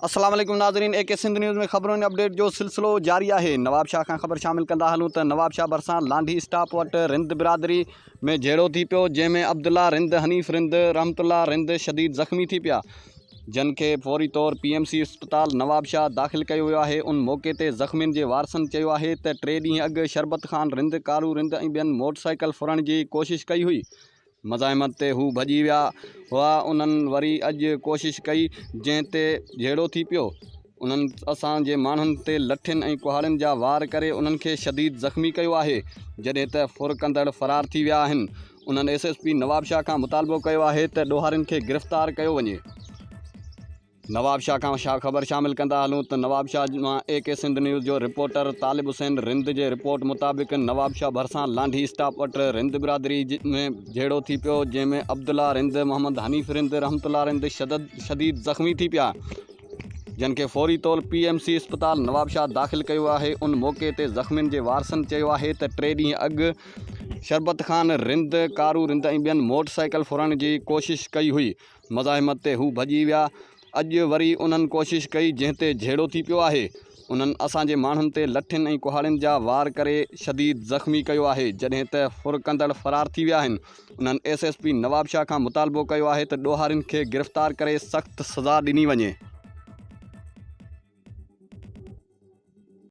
السلام عليڪم ناظرين اي ڪي سنڌ نيوز ۾ خبرن ۽ اپڊيٽ جو سلسلو جاري آهي نوابشاهه کان خبر شامل ڪندا هلون ته نوابشاهه ڀرسان لانڍي اسٽاپ وٽ رند برادري ۾ جهيڙو ٿي پيو جنهن ۾ عبدالله رند حنيف رند رحمت الله رند شديد زخمي ٿي پيا جن کي فوري طور پي ايم سي اسپتال نوابشاهه داخل ڪيو ويو آهي ان موقعي تي زخمين جي وارثن چيو آهي ته ٽي ڏينهن اڳ شربت خان رند ڪارو رند ۽ ٻين موٽرسائيڪل ڦرڻ جي ڪوشش ڪئي هئي مزاحمت تي هو ڀڄي ويا هئا، انهن وري اڄ ڪوشش ڪئي، جنهن تي جهيڙو ٿي پيو. انهن اسان جي ماڻهن تي لٺين ۽ ڪهاڙين جا وار ڪري انهن کي شديد زخمي ڪيو آهي، جڏهن ته ڦر ڪندڙ فرار ٿي ويا آهن. انهن ايس ايس پي نوابشاهه کان مطالبو ڪيو آهي ته ڏوهارين کي گرفتار ڪيو وڃي. نوابشاهه کان شا خبر شامل ڪندا هلون ته نوابشاهه مان اي ڪي سنڌ نيوز جو رپورٽر طالب حسين رند جي رپورٽ مطابق نوابشاهه ڀرسان لانڍي اسٽاپ وٽ رند برادري ۾ جهيڙو ٿي پيو جنهن ۾ عبدالله رند، محمد حنيف رند، رحمت الله رند شديد زخمي ٿي پيا جن کي فوري طور پي ايم سي اسپتال نوابشاهه داخل ڪيو ويو آهي ان موقعي تي زخمين جي وارثن چيو آهي ته ٽي ڏينهن اڳ شربت خان رند، ڪارو رند ۽ ٻين موٽر سائيڪل ڦرڻ جي ڪوشش ڪئي هئي مزاحمت تي هو ڀڄي ويا. اڄ وري انهن ڪوشش ڪئي جنهن تي جهيڙو ٿي پيو آهي. انهن اسان جي ماڻهن تي لٺين ۽ ڪهاڙين جا وار ڪري شديد زخمي ڪيو آهي جڏهن ته ڦر ڪندڙ فرار ٿي ويا آهن. انهن ايس ايس پي نوابشاهه کان مطالبو ڪيو آهي ته ڏوهارين کي گرفتار ڪري سخت سزا ڏني وڃي.